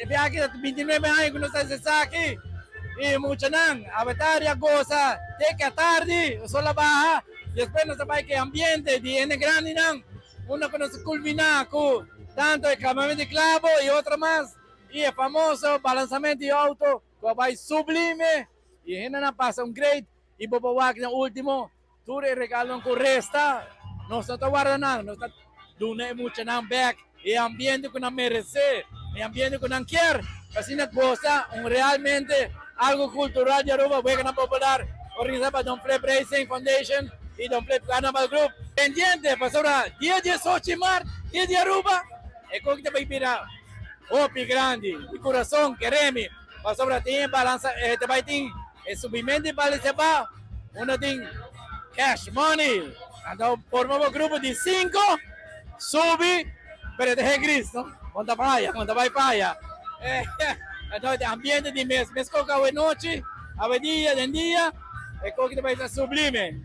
Biaha ta 29 aña ku nos ta esaki i muchanan awe tardi a gosa te ku atardi sol a baha. Despues nos a bai ku e ambiente di hende grandinan unda ku nos a kulminá ku tantu e klamamentu di klabo i otro mas i e famoso balansamento di outo ku a bai sublime i hendenan pasa un great i bo por wak den ultimo tur e regalonan ku resta nos no ta warda nan, nos ta duna e muchanan bek e ambiente ku nan meresé, e ambiente ku nan kier pa asina gosa un realmente algo kultural di Aruba. Weganan Popular organisá pa Don Flip Racing Foundation i Don Flip Carnaval Group. Pendiente pasobra dia 18 mart, dia di Aruba, e koki ta bai bira hopi grandi di kurason keremi pasobra tin e balansa ta bai tin e subimento di Paliseba unda tin cash money. Anto forma bo grupo di sinku subi pero e ta he gris no bo ta faya bo ta bai faya. Anto e ambiente di mes meskos ku awe nochi awe dia den dia e koki ta bai ta sublime.